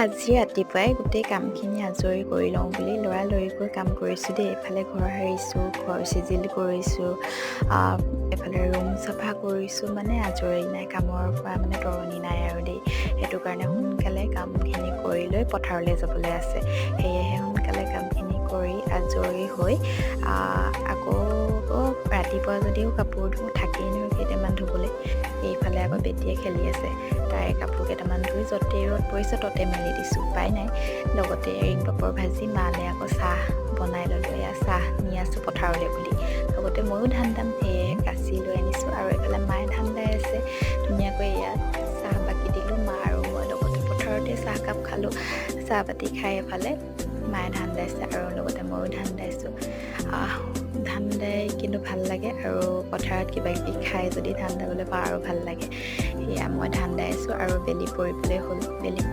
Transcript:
আজি ৰাতিপুৱাই গোটেই কামখিনি আজৰি কৰি লওঁ বুলি লৰালৰিকৈ কাম কৰিছোঁ দেই। এইফালে ঘৰ সাৰিছোঁ, ঘৰ চিজিল কৰিছোঁ, এইফালে ৰুম চাফা কৰিছোঁ। মানে আজৰি নাই, কামৰ পৰা মানে তৰণি নাই আৰু দেই। সেইটো কাৰণে সোনকালে কামখিনি কৰি লৈ পথাৰলৈ যাবলৈ আছে। সেয়েহে সোনকালে কামখিনি কৰি আজৰি হৈ আকৌ ৰাতিপুৱা যদিও কাপোৰ ধোওঁ, থাকেই নহয় কেইটামান ধুবলৈ। এইফালে আকৌ বেটীয়ে খেলি আছে, তাৰে কাপোৰ কেইটামান ধুই য'তেই ৰ'দ পৰিছে ত'তে মেলি দিছোঁ, উপায় নাই। লগতে ৰিং পাপৰ ভাজি মালে আকৌ চাহ বনাই ল'লোঁ। এয়া চাহ নি আছোঁ পথাৰলৈ বুলি, লগতে ময়ো ধান দাম, সেয়ে কাঁচি লৈ আনিছোঁ। আৰু এইফালে মায়ে ধান দাই আছে ধুনীয়াকৈ। ইয়াত চাহ বাকি দিলোঁ, মা আৰু মই লগতে পথাৰতে চাহকাপ খালোঁ। চাহ পাতি খাই এফালে মায়ে ধান দাইছে আৰু লগতে ময়ো ধান দাইছোঁ। ধান দাই কিন্তু ভাল লাগে আৰু পথাৰত কিবা কিবি খাই যদি ধান দাবলৈ পাওঁ আৰু ভাল লাগে। সেয়া মই ধান দাই আছোঁ আৰু বেলি পৰিবলৈ হ'ল, বেলি পৰা